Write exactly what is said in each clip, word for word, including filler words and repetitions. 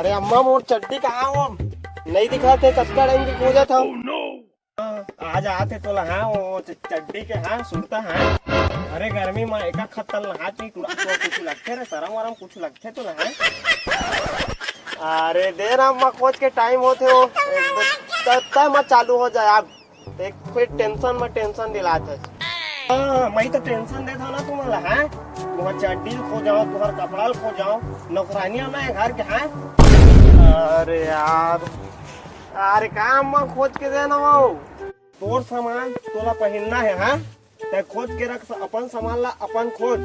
अरे अम्मा, मोर चड्डी कहाँ हो? नहीं दिखाते, कतका टाइम के खोजत हव। आज आते तोला, हाँ, वो च-, चड्डी के, हाँ, सुरता, हाँ। अरे, गर्मी में एका खत्तल नहा, तू कुछ लगथे रे, शरम वरम कुछ लगथे तोला, हाँ? अरे, दे ना अम्मा, खोज के टाइम होथे वो, एक दो, त-, तय मत चालू हो जाए आप। एक फिर टेंशन में टेंशन दिलात है। हाँ, मैं तो टेंशन देत हूँ ना तुम्हारा, हैं? तुम्हार चड्डी ल खो जाओ, तुम्हार कपड़ा ल खो जाओ, नौकरानियां ना है घर के, हैं? अरे यार, अरे काम में खोज के देना वो। तोर सामान तोला पहनना है, हाँ? तै खोज के रख, अपन सामान ला अपन खोज।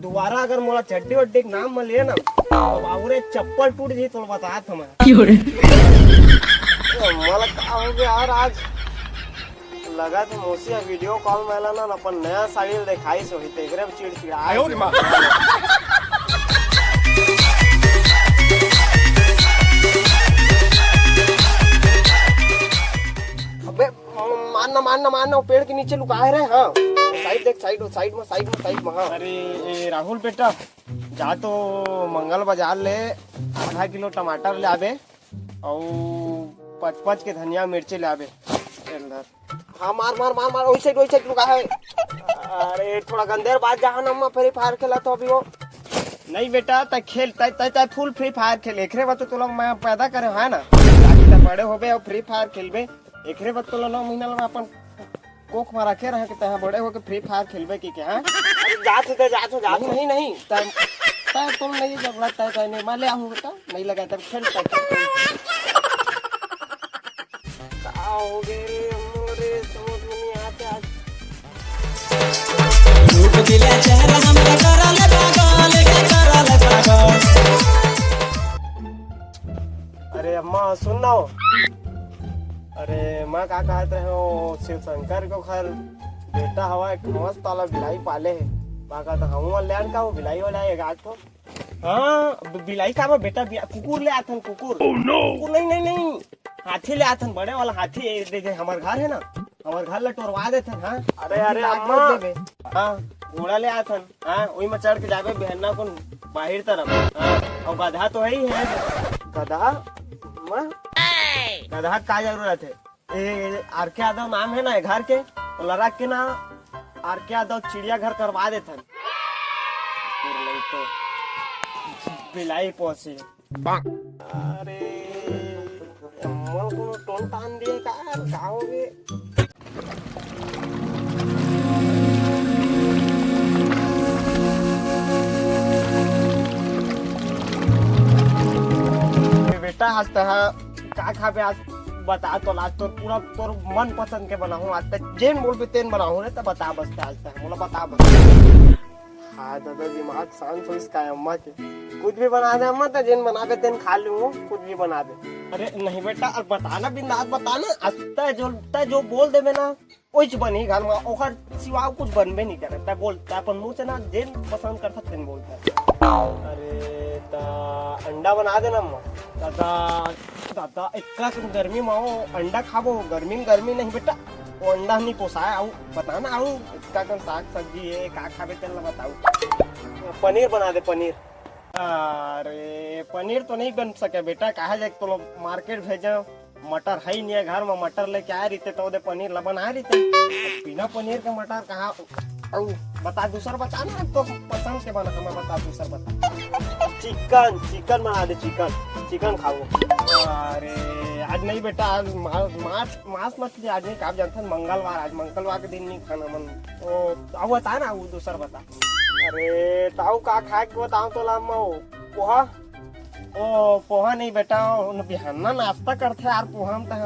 दोबारा अगर मोला चड्डी वड्डी के नाम में ले ना, तो बाबू रे, चप्पल टूट जी, तोला बतात हूँ मैं। क्यों रे? ए, मोला का हो गया यार, आज लगा था मौसी वीडियो कॉल में ला ना, अपन नया साड़ी दिखाई सो ही, तेरे चिड़चिड़ा आयो रे माँ। अबे, मारना, मारना, मारना, वो पेड़ के नीचे लुका है रे। हाँ, साइड देख, साइड, साइड में, साइड में, साइड में, हाँ। अरे, ए, राहुल बेटा, जा तो मंगल बाजार ले आधा किलो टमाटर ले आबे, अउ पच पच के धनिया मिर्ची ले आबे। तेल धर। हाँ, मार, मार, मार, मार, वही साइड, वही साइड लुका है। अरे, थोड़ा गंदेर बात जहाँ ना, मैं फ्री फायर खेला तो अभी वो। नहीं बेटा, तै खेल, तै, तै, तै फुल फ्री फायर खेल, एकरे बात तो तोला मैं पैदा करे, है ना? ताकि तै बड़े होबे और फ्री फायर खेलबे। एकरे बर तोला नौ महीना ला अपन कोख मा रखे रहे कि तैं बड़े होके फ्री फायर खेलबे कि क्या, हाँ? अरे जात हो, जात हो, जात नहीं, हो। नहीं, नहीं, तैं, तैं तो नहीं जब लगता है, तैं नहीं, मैं ले आऊँ बेटा, नहीं लगा तब खेल, तब खेल। का हो गए रे, हम लोग रे, समझ में नहीं आते आज। रूप दिले चेहरा हमरा करल पागल, के करल पागल। अरे अम्मा, सुन ना हो। अरे, मैं का कहत रहे हो, शिव शंकर को घर बेटा हवा, एक मस्त वाला बिलाई पाले है। मैं कहत हूँ, हम ले आन का वो बिलाई वाला एक आठ ठो। हाँ, ब-, बिलाई का बा बेटा, बिया-, कुकुर ले आथन, कुकुर। कुकुर नहीं, नहीं, नहीं, हाथी ले आथन, बड़े वाला हाथी। ए, दे, दे, हमार घर है ना, हमार घर ला टोरवा देथन, हाँ। अरे, अरे, ला अम्मा। देबे। हाँ, घोड़ा ले आथन। हाँ, वही में चढ़ के जाबे बिहन्ना कुन बाहिर तरफ। हाँ, और गधा तो है ही है। गधा? माँ? गधा का जरूरत है? ए, आर के यादव नाम है ना ए घर के, ओला रख के ना आर के यादव चिड़ियाघर करवा देथन। और नहीं तो बिलाई पोसे। अरे, अम्मा कोनो टोन टान दिए का यार, का हो गए? बेटा, आज तहा का खाबे? आज बता तो, आज तोर पूरा तोर मन पसंद के बनाहूँ। आज तक जेन बोलबे तेन बनाहूँ रे, त बता बस, आज तक मोला बता बस। हाँ दादा, दिमाग शांत होइस का अम्मा के? कुछ भी बना दे अम्मा, त जेन बनाबे तेन खा लूँ, कुछ भी बना दे। अरे नहीं बेटा, अब बता ना बिंदास, बता ना। आज तय जो, तय जो बोल देबे ना, ओइच बनही घर मा, ओकर सिवा कुछ बनबे नहीं करे। तय बोल, तय अपन मुँह से ना जेन पसंद करथस तेन बोल तय। अरे त अंडा बना देना अम्मा। दादा, दादा, इतना गर्मी मा वो अंडा खाबो? गर्मी में गर्मी नहीं बेटा, वो अंडा नहीं पोसाय। आऊ बता ना, आऊ इतना कन साग सब्जी है, का खाबे तेन ला बताऊ। पनीर बना दे, पनीर। अरे, पनीर तो नहीं बन सके बेटा, काहे जाके तो लोग मार्केट भेजे, मटर है ही नहीं है घर में, मटर लेके आए रहते तो ओदे पनीर ला बनाए रहते। बिना पनीर के मटर कहाँ? अउ बता, दूसर बता ना, तो पसंद के बना, हमें बता, दूसर बता। चिकन, चिकन बना दे, चिकन, चिकन खाओ। अरे, आज नहीं बेटा, आज मा-, मांस, मांस मछली आज नहीं खाब, जानथन मंगलवार, आज मंगलवार के दिन नहीं खाना मन। ओ, अब बता ना, वो दूसर बता। अरे, ताऊ का खाए के बताओ तो ला अम्मा, वो पोहा? ओ, पोहा नहीं बेटा, उन बिहान ना नाश्ता करथे यार, पोहा में तो है।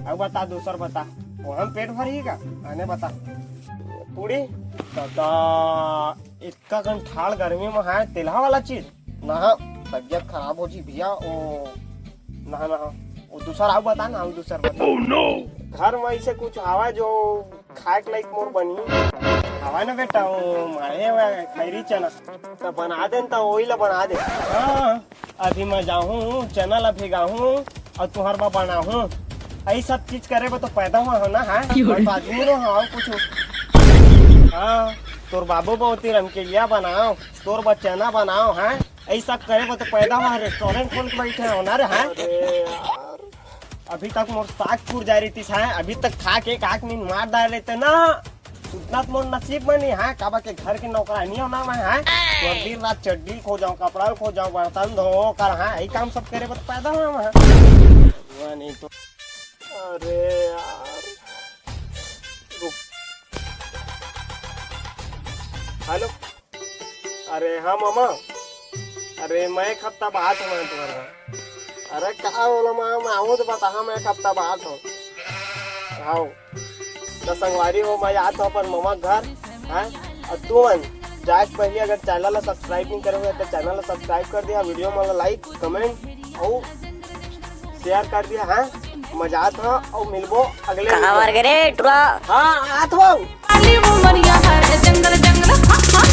अब बता, दूसर बता, पोहा में पेट भरही का? आने बता। पूड़ी? दादा, इतका कन ठाड़ गर्मी में है, तेलहा वाला चीज? ना, तबियत खराब हो जी भैया, ओ, ना, ना, वो दूसर आऊ बता ना, आऊ दूसर बता। घर में ऐसे कुछ हवा जो खाए के लायक मोर बनी? हवा ना बेटा, वो माढ़े हुआ खैरी चना। तो बना दे न, तो वही ला बना दे। हाँ, अभी मैं जाहूँ, चना ला भिगाहूँ और तुहर बर बनाहूँ। यही सब चीज करे बर तो पैदा हुआ हो ना, हाँ? क्यों रे? मैं तो आदमी नो हूँ, और कुछ। हाँ, तोर बाबू बहुती रमकेलिया बनाओ, तोर बर चना बनाओ, हाँ? ऐसा करे बर तो पैदा हुआ रेस्टोरेंट खोल के बैठे हो ना रे, हैं? अरे यार, अभी तक मोर साग फूट जा रही थी, हैं? अभी तक खा के एक आंख नींद मार डाल रहे थे ना। उतना तो मोर नसीब में नहीं है, काबर के घर के नौकरानी हो ना मैं, हैं? तो दिन रात चड्डी खोजाऊं, कपड़ा खोजाऊं, बर्तन धो कर, हाँ, यही काम सब करे बर पैदा हुआ मैं। हुआ नहीं तो। अरे यार, रुक। हेलो। अरे हाँ मामा, अरे मैं एक हफ्ता बाद हूँ मैं तुम्हारे घर। अरे का बोला मामा, मैं आऊँ तो बता, हाँ, मैं एक हफ्ता बाद हूँ। हाँ, तो संगवारी हो, मैं जात हूँ अपन मामा के घर। हाँ, और तू मन जाए के पहले अगर चैनल ला सब्सक्राइब नहीं करे हो तो चैनल ला सब्सक्राइब कर दिया, वीडियो मन ला लाइक, कमेंट और शेयर कर दिया। हाँ, मजा आत हो और मिलबो अगले कहाँ वीडियो मर में। गए रे टुरा? हाँ, आत हो। काली उमरिया है जंगल जंगल, हा, हा,